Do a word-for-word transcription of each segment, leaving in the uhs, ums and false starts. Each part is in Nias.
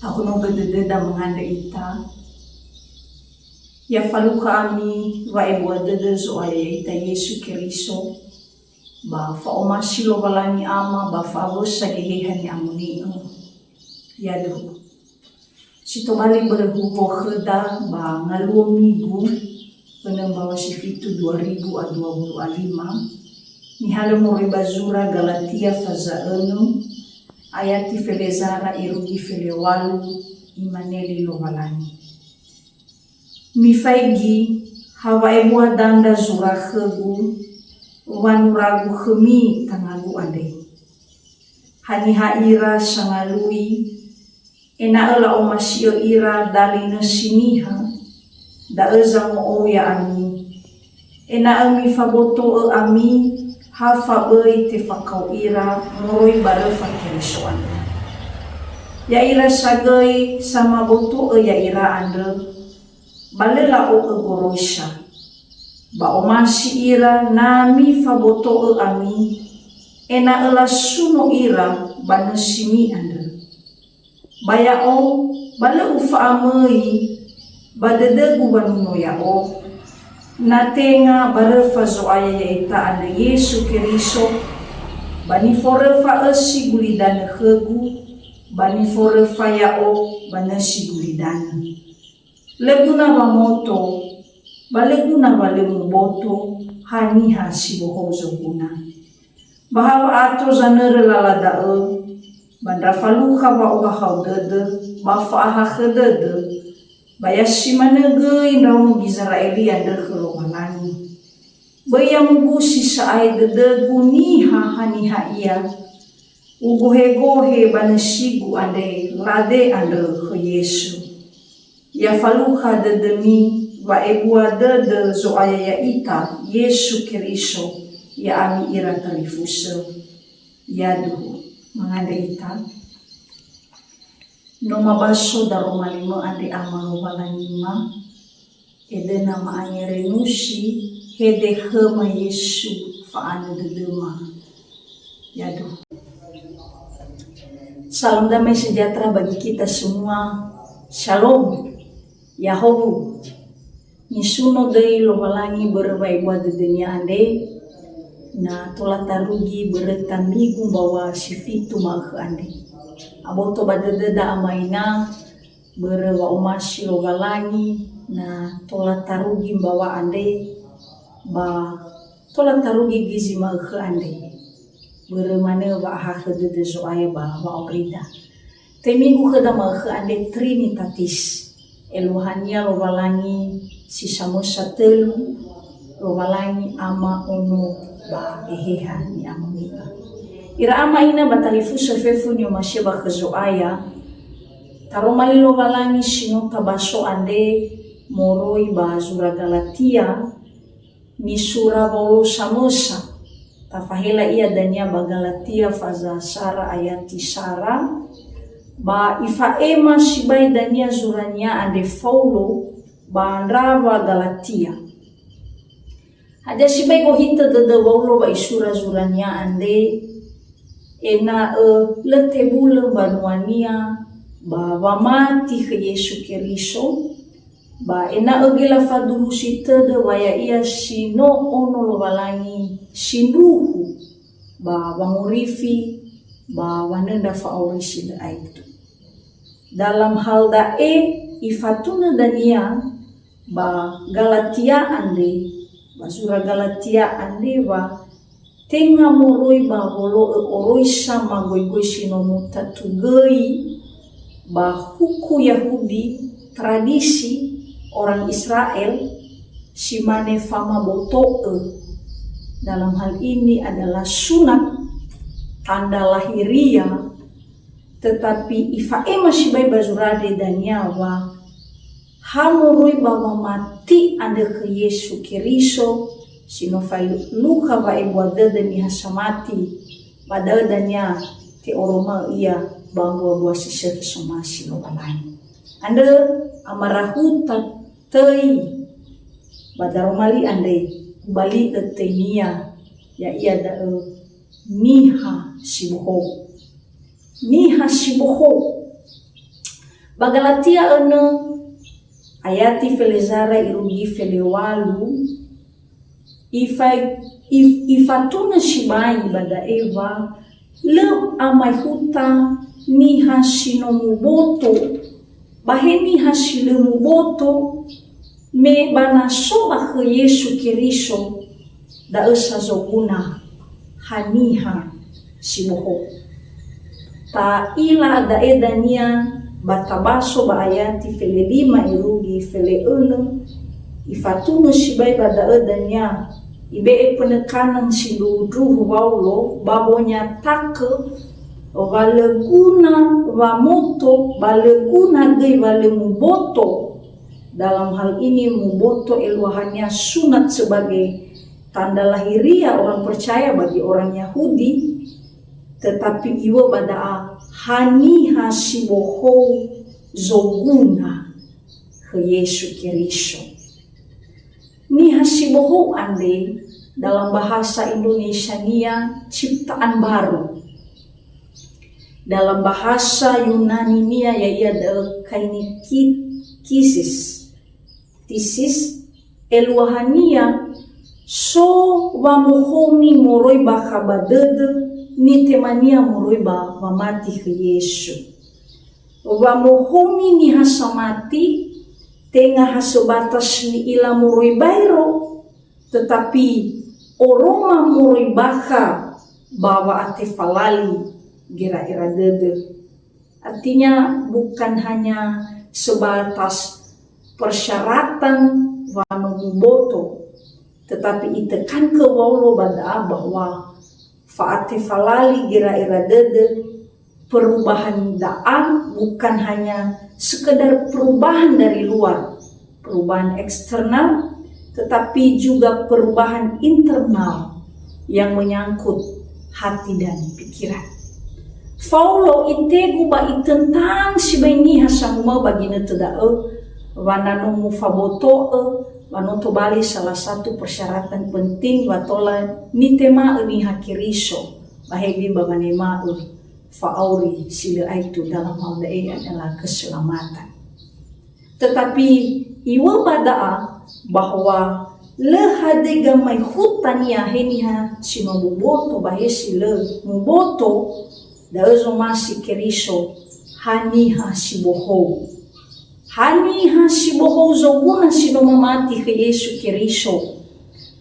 Tahonogö dödöda mangandrö ita. Ya falukha ami wa'ebua dödö Zo'aya ya'ita Yesu Keriso, ba fa'omasi Lowalangi Ama ba fa'awösa Geheha ni'amoni'ö. Yaduhu. Si tobali börö huhuo khöda ba ngaluo Migu, önö mbawa si fitu dua ribu a dua wulu a lima, nihalö moroi ba zura Galatia faza önö, ayati felezara irugi felewalu, imane li Lowalangi. Mifaigi, ha wa'ebua dandra zura khögu, wa nuragu khömi tangagu andre. Haniha ira sangalui, ena'ö la'omasi'ö ira dali nösi niha, da'ö zango'ou ya'ami. Ena'ö mifaboto'ö ami ha fa böi tefakao ira moroi ba röfa Keriso andrö. Ya'ira sagöi samaboto'ö ya'ira andrö, ba lö la'o'ö goroisa. Ba omasi ira na mifaboto'ö ami, ena'ö lasuno ira ba nösimi andrö. Ba ya'o, ba lö ufa'amöi ba dödögu wanuno ya'o, na tenga ba röfa Zo'aya ya'ita andrö Yesu Keriso, ba niforöfa ösi gulidanö khögu, ba niforöfa ya'o ba nösi gulidanö. Lö guna wamoto, ba lö guna wa lö muboto, ha niha si bohou zoguna. Ba ha wa'ato zanörö lala da'ö, ba ndra falukha wa'ohahau dödö, ba fa'ahakhö dödö, ba ya si manö göi ndraono Gizera'eli andrö khö Lowalangi. Böi ya mubusi sa'ae dödögu niha haniha ia, ugohegohe ba nösigu andre lade andrö khö Yesu. Ya falukha dödömi wa'ebua dödö Zo'aya ya'ita Yesu Keriso, ya'ami ira talifusö. Yaduhu, mangandrö ita. No mabaso daroma limö andre Ama Lowalangima, edöna ma'angerenusi hede khöma Yesu fa'anö dödöma. Yaduhu. Salam damai sejahtera bagi kita semua. Shalom. Yahowu. Nisuno döi Lowalangi börö wa'ebua dödönia andre, na tola tarugi böröta Migu mbaŵa si fitu ma'ökhö andre. Aboto ba dödöda ama ina, börö wa'omasi Lowalangi, na tola tarugi mbaŵa andre, ba tola tarugi göi zi ma'ökhö andre. Börö manö wa'ahakhö dödö Zo'aya ba wa'aurida. Töi Migu khöda ma'ökhö andre Trinitatis. Eluahania Lowalangi si samösa tölu, Lowalangi Ama, Ono, ba Eheha Ni'amoni'ö. Ira ama ina ba talifusö fefu ni'omasi'ö ba khö Zo'aya, taroma li Lowalangi si no tabaso andre moroi ba zura Galatia, nisura Waulo samösa, tafahela ia dania ba Galatia faza sara ayati sara, ba ifa'ema sibai dania zurania andre Faulo ba ndrawa Galatia. Hadia sibai gohitö dödö Waulo ba isura zurania andre, ena'ö lö tebulö mbanuania ba wamati khö Yesu Keriso, ba ena'ö göi lafaduhusi tödö wa ya'ia si no Ono Lowalangi sindruhu ba wangorifi ba wanöndra fa'auri si lö aetu. Dalam hal da'e ifatunö dania ba Galatia andre, ba zura Galatia andre wa tenga moroi ba wolo'ö oroisa magoigoi si no mutatugöi ba huku Yahudi, tradisi orang Israel, si mane famaboto'ö. Dalam hal ini adalah sunat, tanda lahiriah, tetapi ifa'ema sibai ba zura andre dania wa ha moroi ba wamati andrö khö Yesu Keriso, si no falukha wa'ebua dödö niha samati, ba da'ö dania te'oroma'ö ia ba mbuabua si sökhi somasi Lowalangi. Andrö amarahuta töi ba daroma li andre, ubali'ö töinia, ya'ia da'ö niha si bohou. Niha si bohou. Ba Galatia önö, ayati felezara irugi felewalu, ifa-, if-, ifatunö sibai ba da'e wa lö amaehuta niha si no muboto, ba he niha si lö muboto, me ba na so ba khö Yesu Keriso, da'ö sa zoguna ha niha si bohou. Ta'ila da'e dania ba tabaso ba ayati felelima irugi feleönö, ifatunö sibai ba da'ö dania, ibe'e penekanan sindruhu-ndruhu Waulo ba wonyata'ö wa lö guna wamoto, ba lö guna göi wa lö muboto. Dalam hal ini, muboto eluahania sunat sebagai tanda lahiriah orang percaya bagi orang Yahudi, tetapi iŵa'ö ba da'a ha niha si bohou zoguna khö Yesu Keriso. Niha si bohou andre, dalam bahasa Indonesiania, ciptaan baru. Dalam bahasa Yunaninia, ya'ia da'ö kainikisis. Tisis, eluahania, so wamohouni moroi bakha ba dödö nitemania moroi ba wamati khö Yesu. Wamohouni niha samati, tenga ha sebatas ni'ila moroi baero, tetapi oroma moroi bakha ba wa'atefalali gera'era dödö. Artinya, bukan hanya sebatas persyaratan wa no muboto, tetapi itekankan Waulo ba da'a bahwa fa'atefalali gera'era dödö, perubahan da'a bukan hanya sekedar perubahan dari luar, perubahan eksternal, tetapi juga perubahan internal yang menyangkut hati dan pikiran. Faulo itegu ba itentang sibai niha sanguma'ö ba ginötö da'ö, wa na no mufaboto'ö, wa no tobali salah satu persyaratan penting wa tola nitema'ö niha Keriso, ba he göi ba wanema'ö fa'auri si lö aetu dalam hal da'e adalah keselamatan. Tetapi iŵa'ö ba da'a bahwa lö hadia gamaehutania he niha si no muboto ba he si lö muboto, da'ö zomasi Keriso ha niha si bohou. Ha niha si bohou zoguna si no mamati khö Yesu Keriso.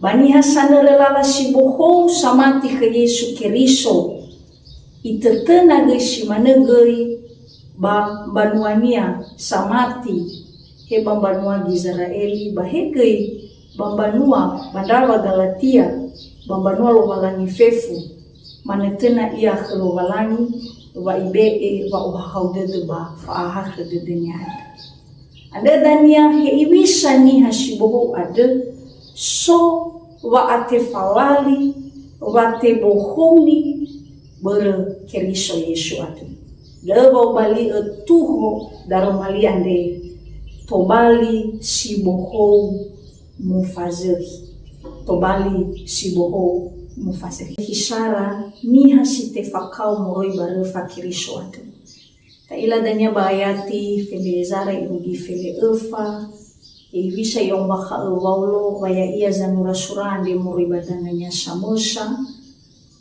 Ba niha sanörö lala si bohou samati khö Yesu Keriso, itötöna göi si manö göi ba mbanuania samati, he ba mbanua Gizera'eli, ba he göi ba mbanua ba ndrawa Galatia, ba mbanua Lowalangi fefu, manötöna ia khö Lowalangi wa ibe'e wa'ohahau dödö ba fa'ahakhö dödönia. Andrö dania hewisa niha si bohou andrö, so wa'atefalali, wa tebohouni börö Keriso Yesu andrö. Da'ö wa ubali'ö tuho daroma li andre, tobali si bohou mufazökhi. Tobali si bohou mufazökhi. Hisara niha si tefakao moroi ba röfa Keriso andrö. Ta'ila dania ba ayati felezara irugi fele'öfa, hewisa i'ombakha'ö Waulo wa ya'ia zanura-sura andre moroi ba dangania samösa,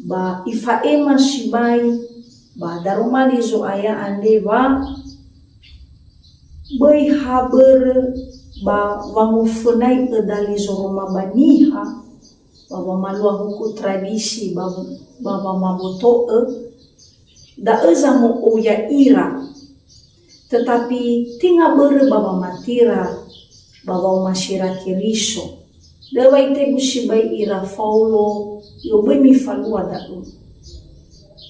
ba ifa'ema sibai ba daroma li Zo'aya andre wa böi ha börö ba wangofönai'ö dali zoroma ba niha, ba wamalua huku tradisi ba, ba wamaboto'ö, da'ö zamo'ou ya'ira. Tetapi tenga börö ba wamatira, ba wa'omasira Keriso. Da'ö wa itegu sibai ira Faulo, "I'o böi mifalua da'ö."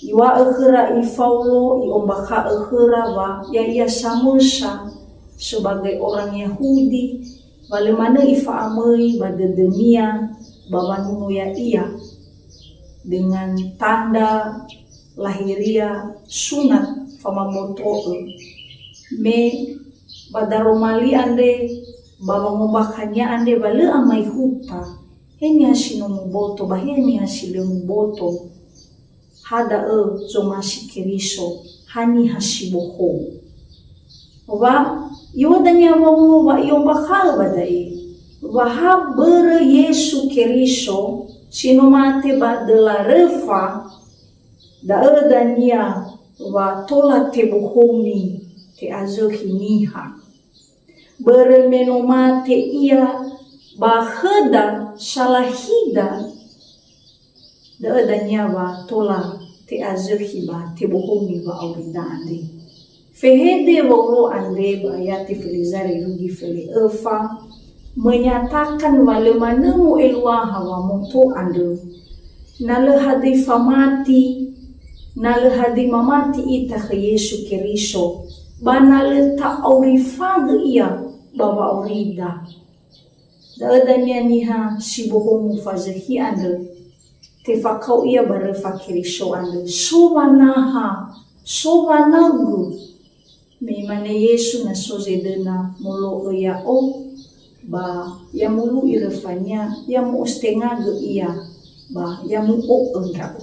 Iŵa'ö khöra i Faulo, i'ombakha'ö khöra wa ya'ia samösa sebagai orang Yahudi, wa lö manö ifa'amöi ba dödönia ba wanunu ya'ia dengan tanda lahiriah sunat famaboto'ö, me ba daroma li andre ba wangombakhania andre wa lö amaehuta, he niha si no muboto ba he niha si lö muboto. Ha da'ö zomasi Keriso, ha niha si bohou. Wa iŵa'ö dania Waulo wa i'ombakha'ö ba da'e, wa ha börö Yesu Keriso si no mate ba döla röfa, da'ö dania wa tola tebohomi te'azökhi niha. Börö me no mate ia ba khöda salahida, da'ö dania wa tola te'azökhi ba tebohomi wa'aurida andre. Fehede Waulo andre ba ayati felezare irugi fele'öfa, menyatakan wa lö manö mu'eluaha wamoto andrö. Na lö hadöi famati, na lö hadöi mamati ita khö Yesu Keriso, ba na lö ta'aurifagö ia ba wa'aurida. Da'ö dania niha si bohomu fazökhi andrö, tefakao ia ba röfa Keriso andrö. So wanaha, so wanaugö. Me imane Yesu, na so zedöna molo'ö ya'o, ba ya molu'i röfania, ya mu'ostengagö ia, ba ya mu'o'ö ndra'o.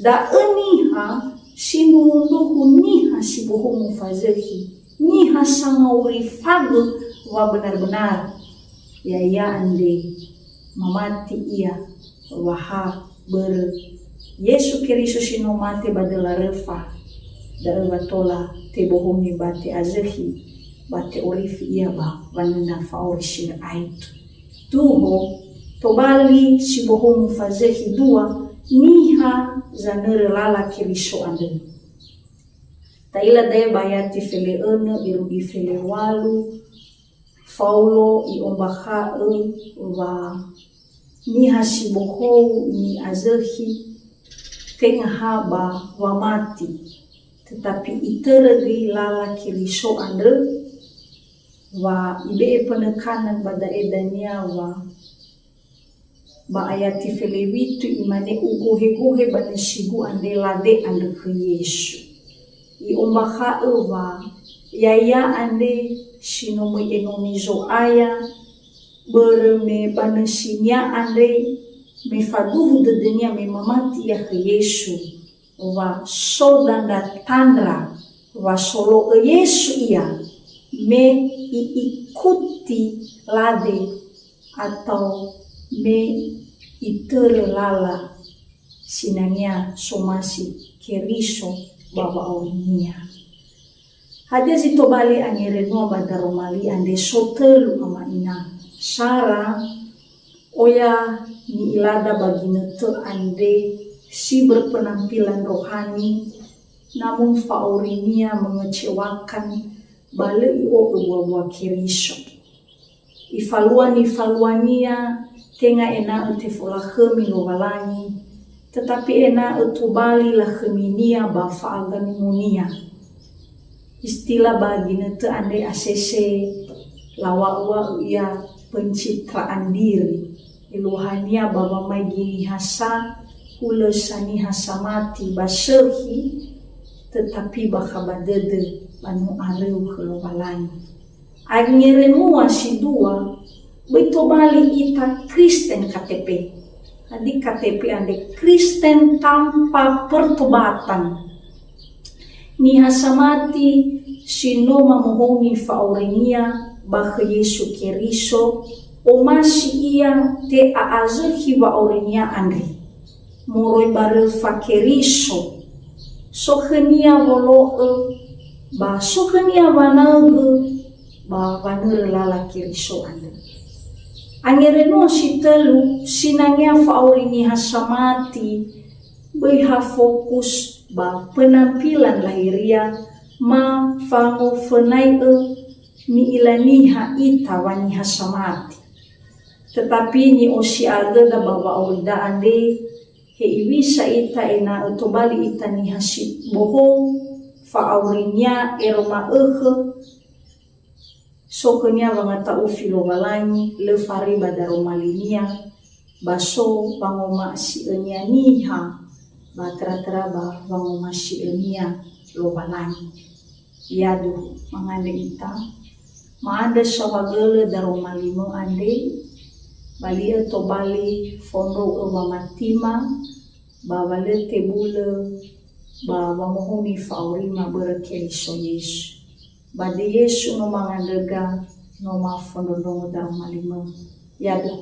Da'ö niha sindruhundruhu, niha si bohomu fazökhi, niha sangaurifagö wa benar-benar. Ya'ia andre mamati ia wa ha börö Yesu Keriso si no mate ba döla röfa, da'ö wa tola tebohomi ba te'azökhi, ba te'orifi ia ba wanöna fa'auri si lö aetu. Tuho, tobali si bohomu fazökhi dua, niha zanörö lala Keriso andrö. Ta'ila da'e ba ayati fele'önö irugi felewalu, Faulo i'ombakha'ö wa niha si bohou ni'azökhi tenga ha ba wamati, tetapi itörö göi lala Keriso andrö, wa ibe'e penekanan ba da'e dania wa ba ayati felewitu imane, "Ugohegohe ba nösigu andre lade andrö khö Yesu." I'ombakha'ö wa ya'ia andre si no möi enoni Zo'aya, börö me ba nösinia andre, me faduhu dödönia me mamati ia khö Yesu, wa so dandra tandra wa solo'ö Yesu ia, me i'ikuti lade atau me itörö lala sinangea somasi Keriso ba wa'aurinia. Hadia zi tobali angerenoa ba daroma li andre? So tölu, ama ina. Sara, oya ni'ilada ba ginötö andre si berpenampilan rohani, namun fa'aurinia mengecewakan, ba lö i'o'ö mbua-mbua Keriso. Ifalua nifaluania tenga ena'ö tefolakhömi Lowalangi, tetapi ena'ö tobali lakhöminia ba fa'aganumonia. Istilah ba ginötö andre asese, lawa'u-wa'u ia pencitraan diri. Eluahania ba wamaigi niha sa, hulö sa niha samati ba sökhi, tetapi bakha ba dödö ba no aröu khö Lowalangi. Angerenoa si dua, böi tobali ita Kristen K T P. Hadia K T P andre? Kristen tanpa pertobatan. Niha samati si no mamohouni fa'aurinia ba khö Yesu Keriso, omasi ia te'a'azökhi wa'aurinia andre moroi ba röfa Keriso. So khönia wolo'ö, ba so khönia wanaugö, ba wanörö lala Keriso andrö. Angerenoa si tölu, sinangea fa'auri niha samati, böi ha fokus ba penampilan lahiria ma fangofönai'ö ni'ila niha ita wa niha samati. Tetapi ni'osiagöda ba wa'aurida andre, he iwisa ita ena'ö tobali ita niha si bohou fa'aurinia ero ma'ökhö, so khönia wangata'ufi Lowalangi, lö fari ba daroma linia, ba so wangomasi'önia niha, ba töra-töra ba wangomasi'önia Lowalangi. Yaduhu, mangandrö ita, ma'andrö saohagölö daroma limö andre, bali'ö tobali fondrou'ö wamatima, ba wa lö tebulö ba wamohouni fa'aurima börö Keriso Yesu. Ba döi Yesu no mangandröga, no mafondrondrongo daroma limö. Ya'aga.